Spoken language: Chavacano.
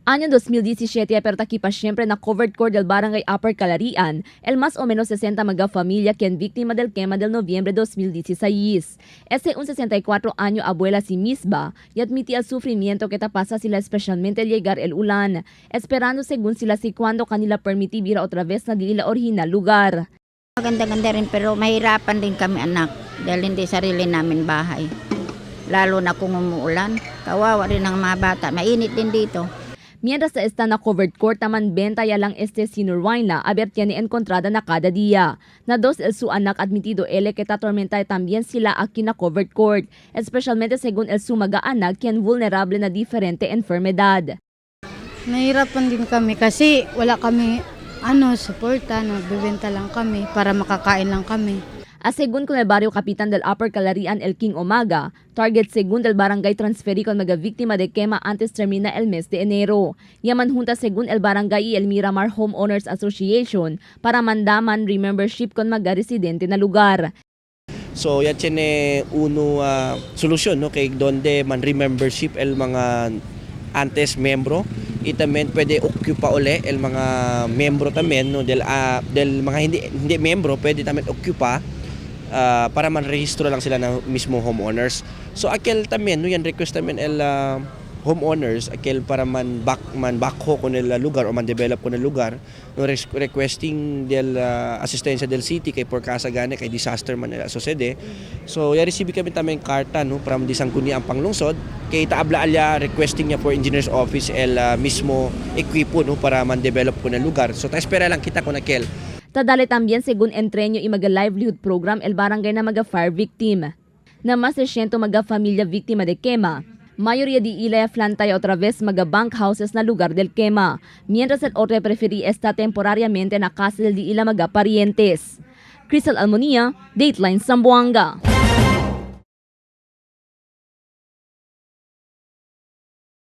Año 2017, pero taki pa siyempre na covered court del Barangay Upper Calarian, el más o menos 60 mga familia quien víctima del quema del noviembre 2016. Este un 64 año abuela si misma y admitía el sufrimiento que ta pasa sila especialmente al llegar el ulan, esperando según sila si cuando kanila permitir ir otra vez na dila original lugar. Maganda-ganda rin pero mahirapan din kami anak dahil hindi sarili namin bahay. Lalo na kung umuulan, kawawa rin ang mga bata. Mainit din dito. Mientras está na covered court naman benta ya lang este sinurwaina a ver tiene encontrada na cada día. Na dos el su anak admitido ele que tormenta también sila aquí na covered court, especialmente según el su maga anak quien vulnerable na diferente enfermedad. Nahirapan din kami kasi wala kami suporta, nagbebenta lang kami para makakain lang kami. A según con el barrio capitán del Upper Calarian El King Omaga, target según del barangay transferí con mga víctima de quema antes termina el mes de enero. Yaman junta según el barangay y el Miramar Homeowners Association para mandaman remembership con mga residente na lugar. So ya tiene uno solusyon, no, kay donde man remembership el mga antes membro y también pwede ocupa uli el mga membro también, no, del mga hindi hindi membro pwede también ocupa para man rehistro lang sila na mismo homeowners. So aquel también, no, yan request también el homeowners aquel para man bakho con el lugar o man develop con el lugar, no, requesting del asistencia del city kay por casa gani kay disaster man nila sucede. So ya receive kami también karta, no, from di Sangguniang Panglungsod kay taabla alya requesting niya for engineer's office el mismo equipo, no, para man develop con el lugar. So ta espera lang kita con aquel. Tadali también según entreño y mga livelihood program el barangay na mga fire victim. Na mas de 100 mga familia víctima de quema. Mayoría de ila flantay otra vez mga bunk houses na lugar del quema, mientras el otro preferí está temporariamente na casa del di ila mga parientes. Crystal Almonia, Dateline Zamboanga.